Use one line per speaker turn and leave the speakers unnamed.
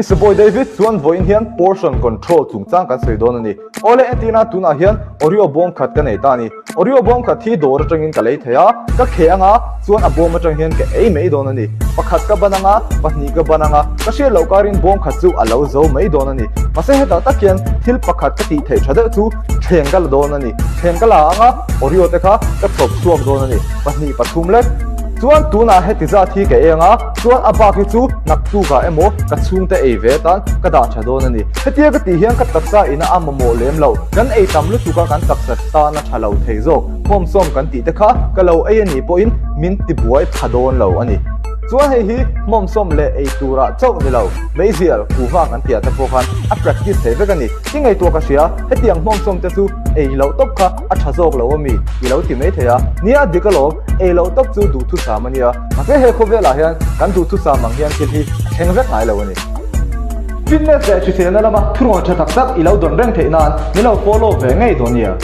I Sabawi David chuan vawiin hian portion control chungchang kan sawi dawn a ni. Awle entirna tunah hian Oreo bawm khat ka nei ta a ni. Oreo bawm khat hi dawr atangin ka lei thei a, ka kheh anga chuan a bawm atang hian ka ei mai dawn a ni. Pakhat ka ban anga, pahnih ka ban anga, ka hriat loh karin bawm khat chu a lo zo mai dawn a ni. Mahse hetah tak hian thil pakhat ka tih theih tha deuh chu thleng ka la dawn a ni. Thleng ka la anga Oreo te kha ka chhawp chhuak dawn a ni. Pahnih pathum lek. Chuan tunah heti zat hi ka eng a, chuan a bak hi chu naktukah emaw ka chhungte ei ve atan ka dah tha dawn a ni. Hetia ka tih hian ka taksa ina a mamawh lem lo. Kan ei tam lutuk a kan taksa tan a tha lo thei zawk. Hmawmsawm kan tih te kha ka lo ei a nih pawhin min tibuai pha dawn lo a ni. Chuan hei hi hmawmsawm leh ei turah chauh ni lo, meizial, kuhva kan tih ah te pawh khan a practice thei vek a ni. I ngaihtuah ka hria, hetiang hmawmsawm te chu ei loh tawp kha a tha zawk lo a mi? I lo ti mai thei a. Nia dik alawm, ei loh tawp chu duhthusam a nia. Mahse he khawvelah hian kan duhthusam ang hian thil hi a thleng vek ngai lo a ni. Fitness leh hriselna lama thurawn tha tak tak i lo dawn reng theih nan min lo follow ve ngei dawn nia.